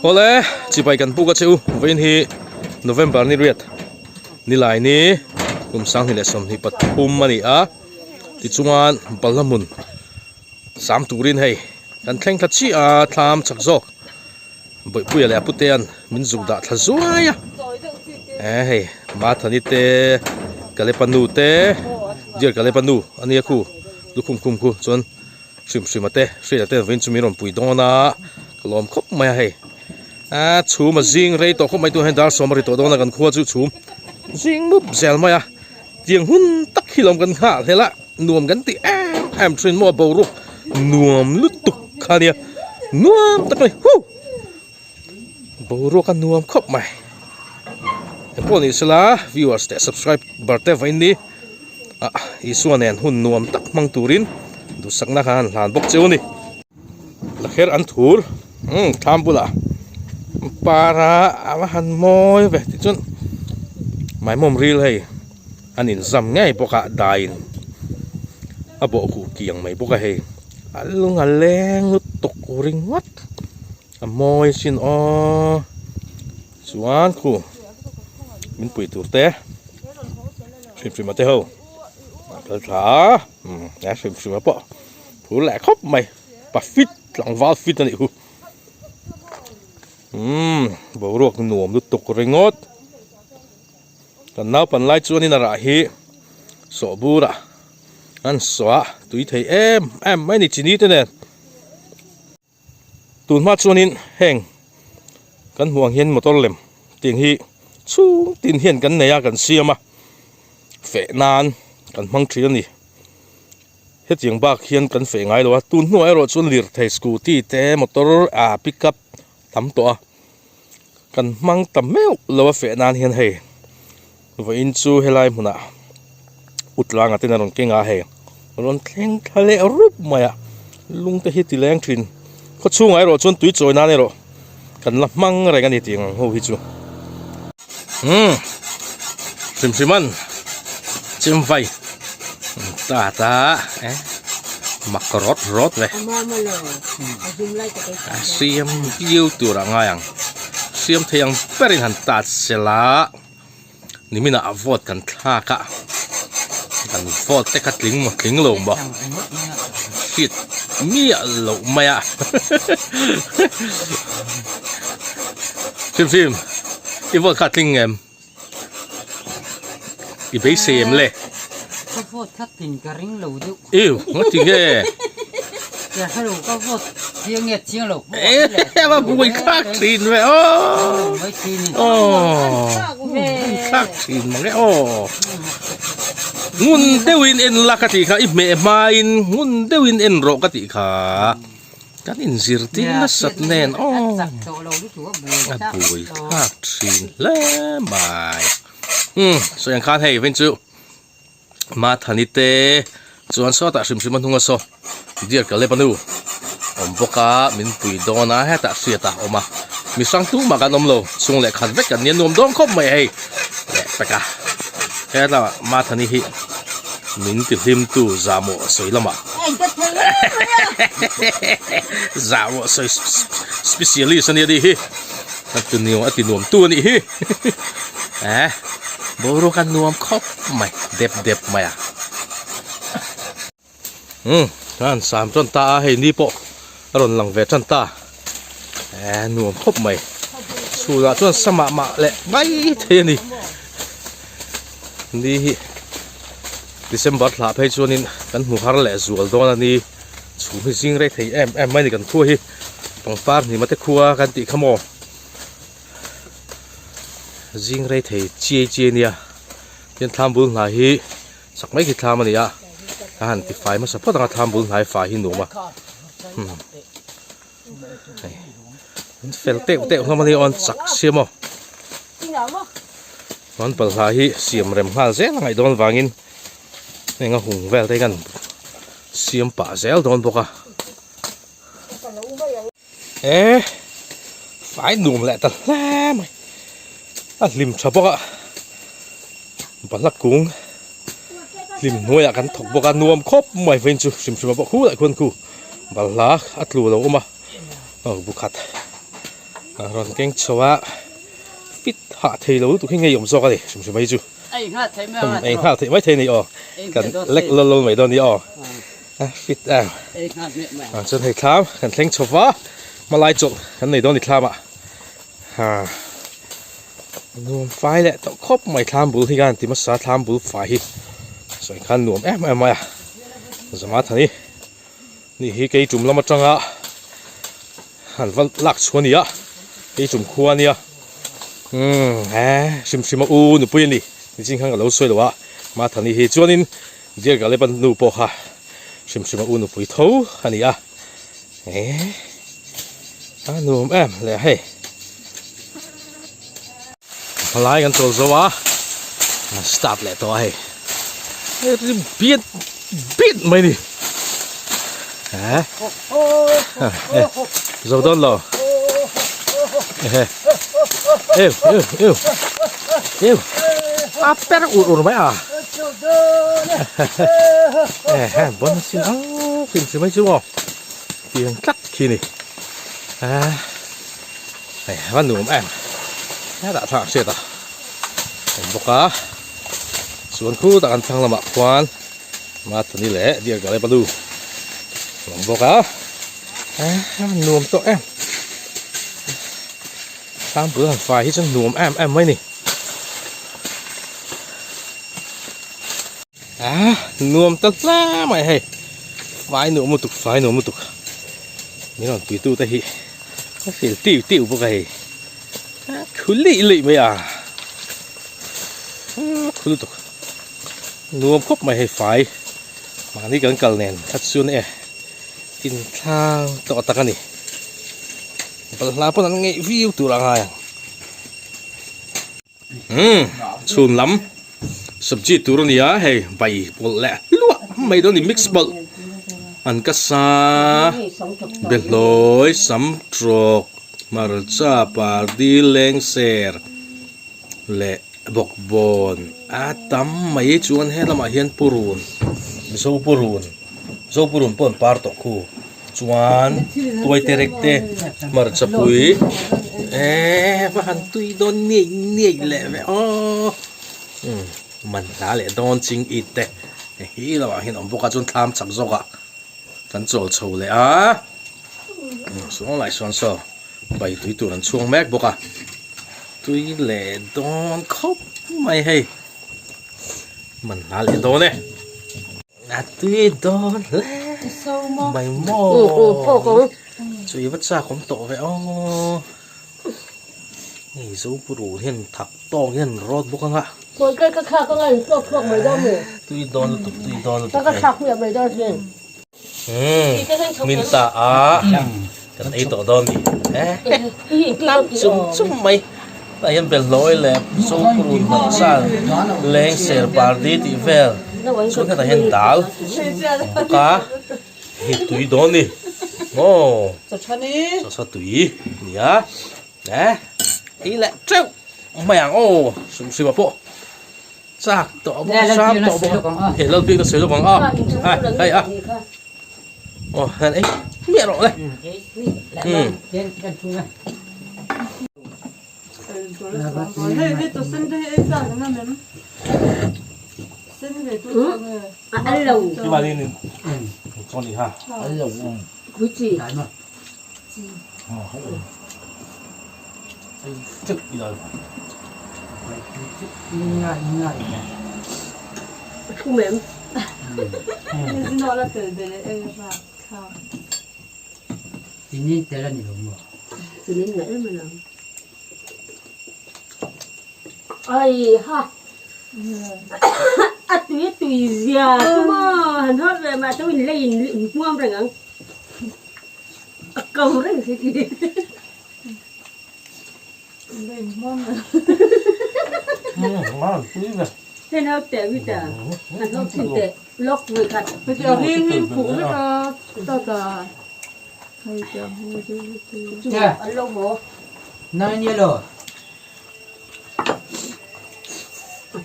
Awle chibai kan puk a che u vawiin hi November ni riat nilai ni kum 2023 a ni a tichuan balhla hmun sam turin hei kan thleng thla chiah a thlam chak zawk. Bawihpuia leh a putea'n min zuk dah thla zuai a eh hei Mathani te Kalepa nu te Dear Kalepa nu a nia khu lukhum khum khu chuan hrim hrim a te Hriata te vawiin chu min rawn pui dawn a ka lawm khawp mai a hei ah chhum a zing rei tawh khawp mai tunah hian dar sawm a ri tawh dawn a kan khua chu chhum zing mup zel mai a tiang hun tak hi lawm kan nghah hlel a nuam kan ti em em thin maw boruak nuam lutuk kha nia nuam tak a ni huh boruak a nuam khawp mai engpawh ni sela viewers leh subscriber te vawiin ni ah Isua nen hun nuam tak hmang turin duhsakna kha han hlan bawk cheu a ni. Lakher an thur umm thlam bulah para a va han mawi ve tichuan maimawm ril hei an inzam ngei bawk a daiin a bawh huh kiang mai bawk a hei a lung a leng lutuk ringawt a mawi sin aw chuan khu min pui tur te hrim hrim a te ho a kal thla a umm a hrim hrim a pawh. Phur leh khawp mai pa fit tlangval fit a nih hu umm boruak nuam lutuk ringawt kan naupan lai chuanin a rah hi sawh bur ah an sawh a tui thei em em mai a ni chini te nen. Tun hma chuanin heng kan hmuh ang hian motor lem tiang hi chhung tin hian kan nei a kan siam a feh nan kan hmang thin a ni hetiang bak hian kan feh ngai lo a tun hnuah erawh chuan lirthei scooty te motor ah pickup tam tawh a kan hmang ta meuh lo a feh nan hian hei vawiin chu helai hmunah utlanga ten a rawn keng a hei rawn thleng thla leh rup mai a lung te hi ti leng thin khaw chhungah erawh chuan tui chawi nan erawh kan la hmang reng a ni tih ang ho hi chu umm hrim hrim an chem vai ta ta eh mak rawt rawt ve a siam viau tur a ngai ang siam thei ang berin han tat sela. Niminah a vote kan thlak a, kan vote te kha tling maw tling lo maw hriat miah loh mai a Hrim hrim i vote kha a tling em? I beisei em le? Ka vote kha tling ka ring lo deuh. Iu nga ti nge? Ka hre lo ka vote chiang nge chiang lo pawh Eh va buai thlak thin ve aw. Aw thlak thin mange aw. Ngun deuhin en la ka tih kha i hmeh hmain ngun deuhin en rawh ka tih kha. Kan inzirtir nasat nen aw. A buai thlak thin hle mai. Umm sawi ang khan hei vawiin chu. Mathani te chuan sawtah hrim hrim a hnung a saw Dear Caleb a nu awm bawk a min pui dawn a hetah hriat a awm a mi hrang tumah kan awm lo chhung leh khat vek kan nia nuam dawn khawp mai hei leh pek a hetah Mathani hi min ti hlim tu zahmawh sawi lamah zahmawh sawi specialist a nia nih hi a ti nuam a ti nuam tu a nih hi. Eh boruak a nuam khawp mai dep dep mai a umm an sam tan ta a hei ni pawh a rawn lang ve tan ta eh nuam khawp mai chhunah chuan sa mah mah leh mai thei a ni ni hi December thla phei chuanin kan hmu har leh zual dawn a ni chhum hi zing rei thei em em mai a ni kan khua hi pangpar hnima te khua kan tih kha maw. Zing rei thei chiai chiai nia tin thlam bul hnai hi chak mai khi thlam a ni a a han ti fai hmasa phawt ang a thlam bul hnai fai hi nuam a hmm hei an fel teuh teuh hlawm a ni aw an chak siam aw chuan balhla hi siam rem nghal zel a ngaih dawn vangin heng a hung vel te hi kan siam pah zel dawn bawk a. Eh fai nuam leh ta hle mai a hlim tha bawk a balhla kung Hlim hnuaiah kan thawk bawk a, nuam khawp mai vawiin chu hrim hrim a bawk hu lah khuan khu balhla a tlu lo awm a, aw bu khat a rawn keng chho a, fit hah thei lo lutuk hi ngeiawm zawk a ni hrim hrim mai chu ei nghal theih mai thei a ni aw kan lek lawlh lawlh mai dawn a ni aw a fit em chuan hei thlam kan thleng chho va hmalai chawlh kan nei dawn a ni thlam ah ha. Nuam fai leh tawh khawp mai thlam bul hi khan ti hmasa thlam bul fai hi sawi khan nuam em em mai a zama thani ni hi kei tum lam atanga han va lak chhuah a ni a kei tum khua a nia umm he hrim hrim a u nupui a ni nichin khan ka lo sawi lo a mathani hi chuanin dear galepan nu pawh kha hrim hrim a u nupui tho a ni a. Eh a nuam em leh hei palai kan chawl zo a start leh tawh a hei rim biat biat mai ni eh eh zo dawn lo eh eu eu eu eu a per ur ur mai a eh eh bon sin a hrim hrim mai chu maw tiang tlat khi ni ah hei a va nuam em hetah thla hriat a awm bawk a chuan khu tak an thlang lamah khuan Mathani leh Dear Galebalu an awm bawk a ah a va nuam tawh em tlangpui han fai hi chuan nuam em em mai a ni. Ah nuam ta hle mai hei fai nuam lutuk fai nuam lutuk min rawn pui tu te hi a feel tiu tiu bawk a hei a thu lih lih mai a thu lutuk nuam khawp mai hei fai mahni kan kal nen kha chuan e inthlang tawh tak a ni balhla pawn an ngeih viau tur a ngai ang. Umm chhun lam sabji tur a ni a hei bai pawlh leh hluah mai dawn a ni mix pawlh an ka sa behlawi sam trawk hmarcha pardi lengser leh bawkbawn a tam mai chuan he lamah hian purun mizo purun mizo purun pawh an par tawh khu. Chuan tuai te rek te hmarcha pui eee va han tui dawn niaih niaih leh ve aw umm man hla leh dawn ching it te hi lo ah hian awm bawk a chuan thlam chak zawk ah kan chawl chho leh a saw lai sawn saw bai tui tur an chhuang mek bawk a tui leh dawn khawp mai hei man hla leh dawn e. A tui dawn hle mai maw chu i va chak awm tawh ve aw hei zopuru hian thak tawk hian rawt bawk anga tui dawn lutuk tui dawn lutuk hei min ta a kan ei tawh dawn ni eh chum chum mai tah hian belhlawi leh zopurun hmarcha leng ser pardi tih vel chuan hetah hian dal a awm bawk a hei tui dawn ni maw chawchha tui a ni a eh ei leh teuh mai ang aw hrim hrim ah pawh chak tawh bawk a hram tawh bawk a he lal bik na sawi lawk ang a hei hei a. Aw han ei miah rawh le.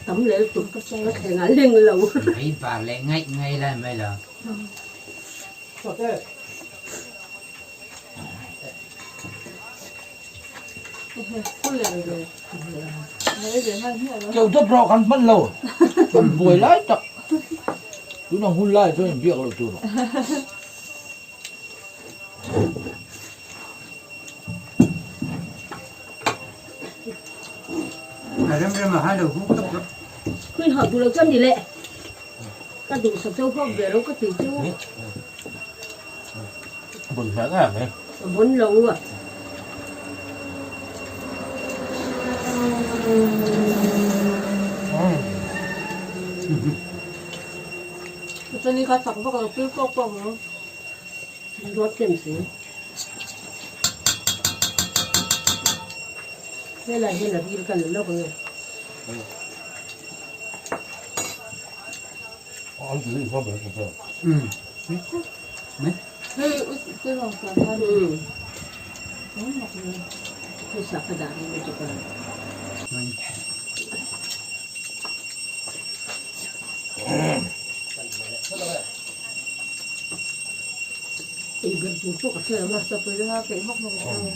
Tam leh lutuk ka thleng a leng lo. Mei bar leh ngaih ngai lai mai lo. Keuh dawp rawh kan hman lo. Kan buai lai tak. Tunang hun lai chuan inbiak loh tur. Khuyên hỏi tụ lực chân gì lệ ta đủ sập châu không về đâu có tỷ chứ Bun hmel em mai. Bun lo à. Chani kha chak vak lo pil pawk pawk lo. Ruat tlem si. Helai hian a bil kan lawk ange. An ti hma ber ka hria. Hei us te rong sa kha ni. Hei sa ka dah hi me chu ka. Ei ber tur pawh ka hre lo a. Sapui te kha keih hmawk hmawk a hre.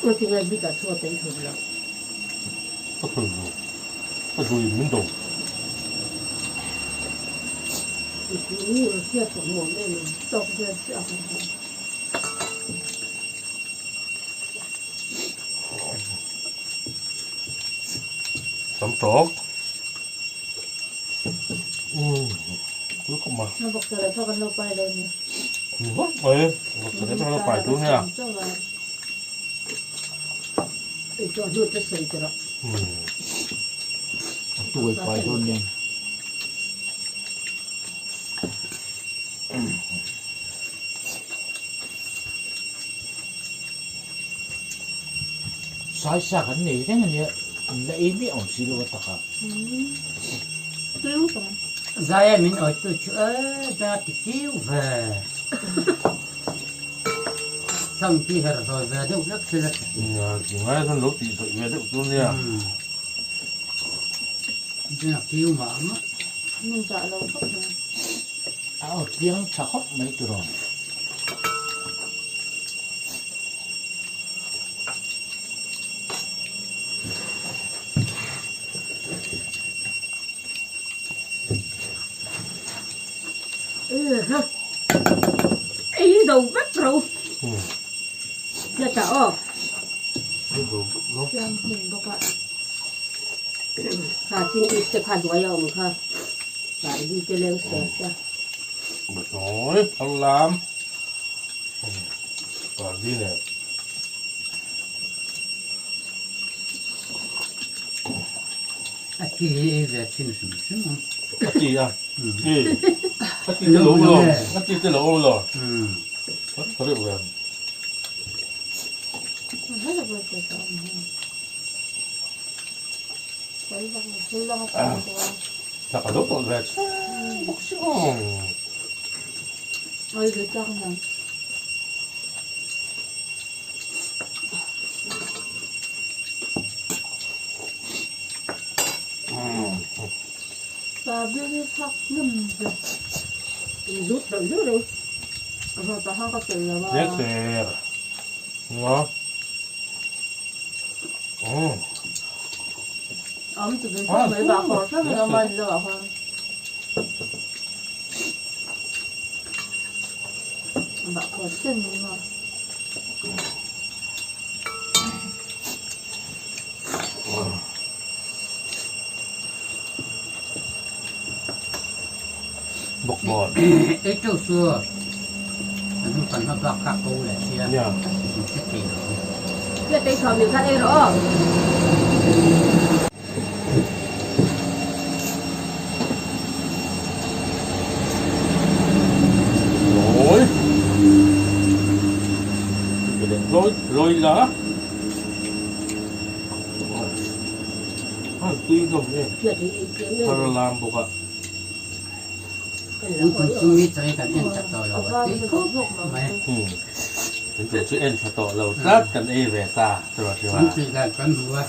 Aw tingai bik ah chaw te i thawk lo. Ka thawk lo. Ka duh in min do. Tawk vel chiah a kan hmu. Sam tawk. Umm tui khawp mai. Vawk sa leh pawh kan lo pai lo ni. Ni vak mai vawk sa leh pawh kan lo pai tur nia. A tuai pai dawn nen. Sai sa kan nei reng a nia, an la ei miah awm si lo a taka. Zai a min awih tu chu e beng a ti kiu ve. Sam ti her zawi ve deuh hlek thil a ti. Nia, ti ngai chuan lo tih zawih ve deuh tur nia. Beng a kiu mah mah. Min chah lo khawp mai. A aw tliang tha khawp mai tiraw. Ei zo vek ro. Tia ta aw. Siam hmun bawk a. Kha chin ip te kha duai a awm kha. Pardi te leng ser te. Basawi thar lam. Pardi nen. A chi hi ei ve thin hrim hrim a. A chi a? Ee. A chi te lo awm lo. A chi te lo awm lo. A tha reuh ve. Chak a lo tawlh ve chiang bawk si aw. Oi ve chak nang. Ta bia hi thak hnem ve. Zut lo zut lo. A ta ha ka tel lo a. Nek ser. Nga. Am chu bin mai ba khor thap in a man lo ah khan. Ba khor chen ni ma. Bawk bawn. Ei teuh chu an hun kan hma bak kha ko leh sia an hre thei lo. Kia tei thaw min khan ei rawh aw. Lawi. Lawi lawi la. A tui hlawm em. Thar lam bawk a. Ui kun chu mi chawi kan en tha tawh lo a tui khawp mai. Kan tih chu en tha tawh lo tlat kan ei ve ta chu a hria. Kan tih dan kan hmu a.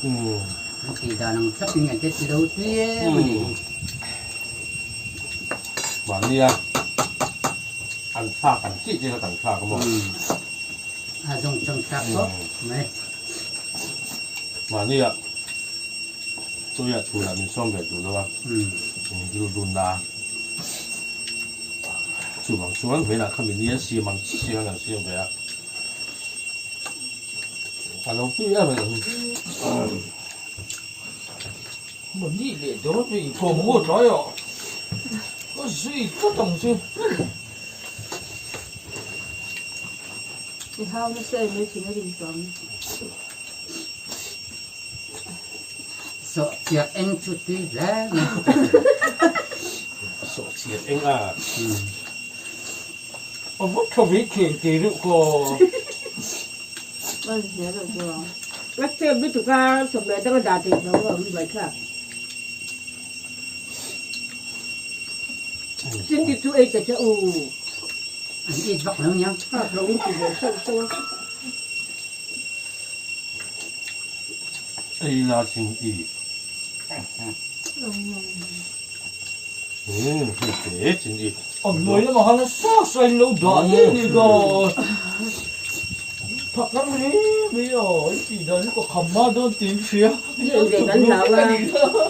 An tih dan ang thlap in an te ti lo tlem a ni. Mahnia an thlak ang chiah chiah kha kan thlak a maw? A zawng chang thlak khawp mai. Mahnia chawia chhunah min sawm ve tur lo a, rilru na chuvang chuan vawiinah kha mi nia siam ang chiah chiah khan kan siam ve a. A lo tui em em. Ni leh dawn chu inkhawm ngawt lai ah ka zui tlat ang che. I hau nasa em mai thin a rin tawh ang. Sawhchiar eng chu tui hle mai. Sawhchiar eng a. A va tha ve thei teh reuh ka. A chep lutuk a chawhmeh dang a dah theih tho a awm mai kha. Chinti chu ei ta che u. An it vak lo nia. Ha lo in ti ve sauh sauh a. Ei la chin i. A hnuai lamah khan nasa sa in lo dah daih a ni ka. Thak lam hle mai a, i tih dan hi ka kham hma dawn tih in hria. Ni ve kan hlau a.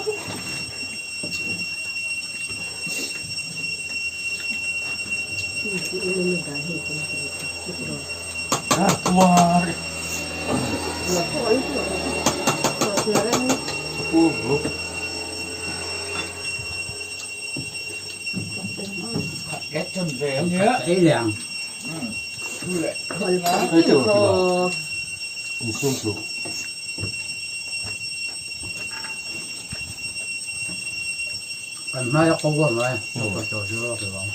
Kan hmai a ko a mai ka chaw chu a ke vang.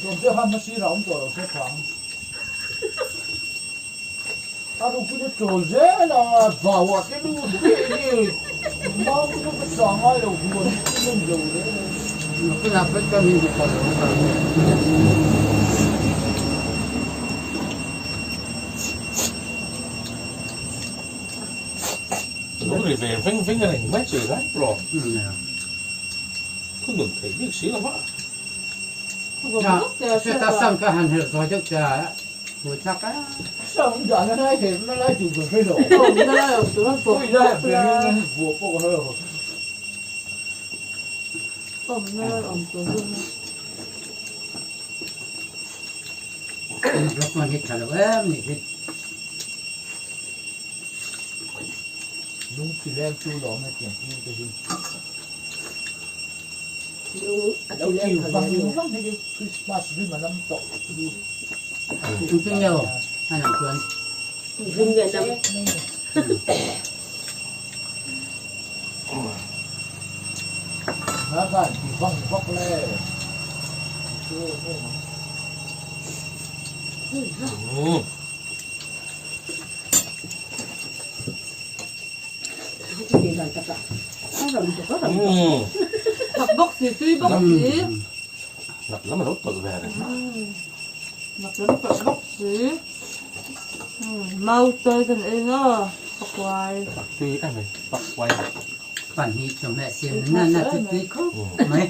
Zawm te khan hmasir a awm tawh lo se thang. A rupin a chawl zel a, vauah te lu te nge mau te ka sa ngai lo huan te en lo reng reng. Nakinah pawh chuan min hmu tawh lo ang ka ring. Lo ri ve veng veng reng mai chu i lai pawh. Thu nun thei bik si lo va. Heta sam ka han herh zawi deuh che a. Sam dan a lai her na lai tur ka hre lo. Ui lai a ber in vuah pawh ka hre lo. Block man hi tha lo em ni hi. Lung ti leng chu lawm hetiang thil te hi. Lo chiu vang vang hi Christmas rim a nam tawh hi. Chung chu nge aw a lang chuan. Rim nge nam. Nga khan ti vang vak le. Chu nge nam. Thak bawk si, tui bawk si. Nap lam a lo tawlh ve reng a. Nap lam tawlh bawk si. Mau tawi kan ei nga, pakuai. Pak tui em mai, pakuai. Pahnih chawhmeh siam na na chu tui khawp mai.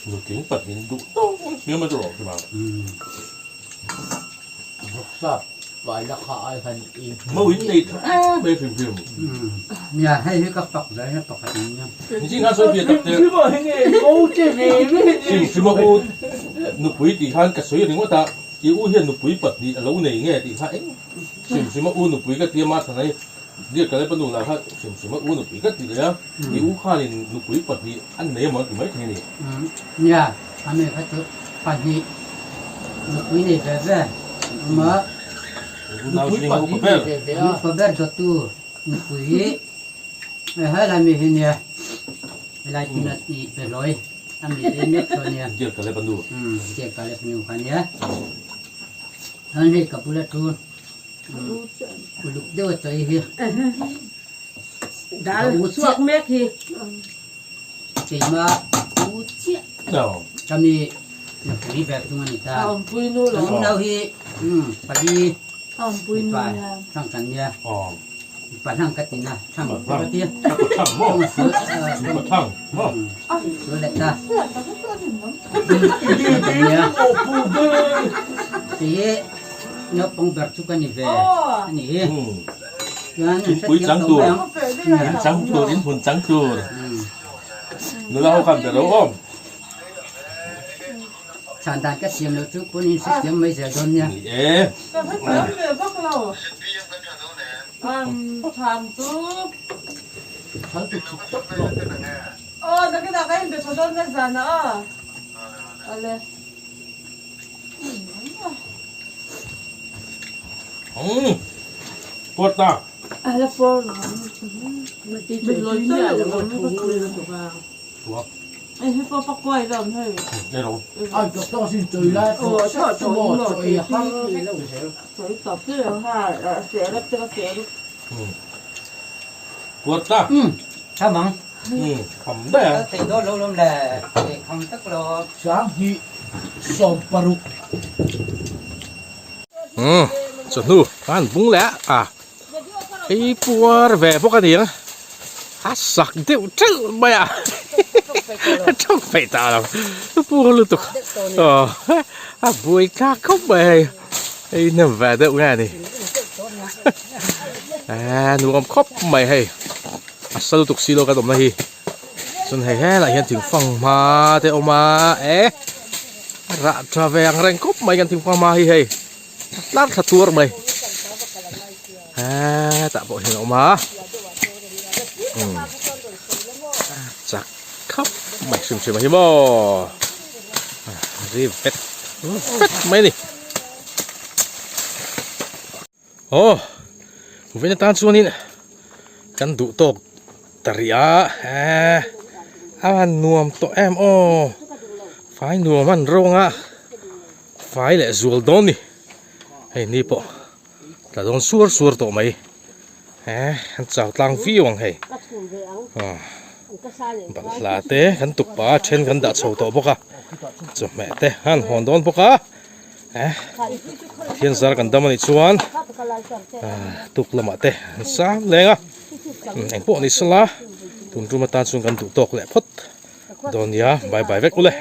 Nutling pahnih duh tawk siam a chu rawh hrim ang. Vawksa vai la kha ai han i. Mo in nei tha em mai hrim hrim. Nia hei hi ka pak ve na pakhat ang nia. Ni chin khan sawi piah tak te. Hrim hrim ah hi nge ko che ve ve ni. Hrim hrim a u nupui tih khan ka sawi ringawt a, i u hian nupui pahnih a lo nei nge tih kha eng hrim hrim a u nupui ka ti a mahse hei Dear Caleb a nu lah kha hrim hrim a u nupui ka ti leh a, i u khanin nupui pahnih an nei emaw an ti maithei a ni. Nia, ami kha chu pahnih nupui nei ve ve an awm a. Unau zing a upa ber. An upa ber dawttu nupui hi helai mi hi nia, helai tuna i pe hlawi ami hi mek tawh nia. Dear Caleb a nu. Dear Caleb a nu kha nia. Chuan hei ka bula thu. Uluk deuh a chawi hi. Dal chhuak mek hi. Keima u chiah. Kami. Nupui ber thung a ni ta. A awmpui nu lo. Kan unau hi pali A awmpui nu mipa nia. thlang kan nia. Mipa hlang ka ti na thlang ka ti. Thlang maw? Thlang sual Mipa thlang maw? Sual leh ta. Kan nia. Ti hi naupang ber chu ka ni ve a ni hi. Chuan an Thingpui hrethiam chang tawh tur. mai ang. In chang tur, in hmun chang tur. Nula ho khan ber lo awm. Chhan dan ka siam loh chu pawn in hrethiam mai zel dawn nia. Ni e. Ka hrethiam ve vak lo. An chhan chu. Thal tu chhuk tawp rawh. Aw nakinah ka inbe tha dawn na zanah a. Ale. Umm. Pawt ta. Ala pawr lo. Kuat ta. Tham ang. Kham daih ang. Thei dawn lo lawm le. Kham tak lo. 2060. Umm chawhnu khan bung leh a. Ei puar ve bawk a ni ang a sak deuh teuh mai a tawng peih ta lo puar lutuk aw a buai thlak khawp mai hei hei hnem ve deuh nge ni eh nuam khawp mai hei a sa lutuk si lo kan awmna hi chuan hei helaiah hian thingfang hma te a awm a eh a rah tha ve ang reng khawp mai kan thingfang hma hi hei. Tlar thla tuar mai hetah pawh hian a awm a umm chak khap mai hrim hrim a hi maw ri vet vet mai a ni aw vawiin atan chuanin kan duh tawk ta rih a eh a han nuam tawh em aw fai nuam a an rawng a. Fai leh zual dawn ni hei ni pawh tla dawn suar suar tawh mai he an chau tlang viau ang hei aw balhla te kan tuk pah a then kan dah chho tawh bawk a chawhmeh te an hawn dawn bawk a he Pathian zar kan dam a nih chuan tuk lamah te an sang leng a engpawh ni sela tun tum atan chuan kan duh tawk leh phawt dawn nia bye bye vek ule.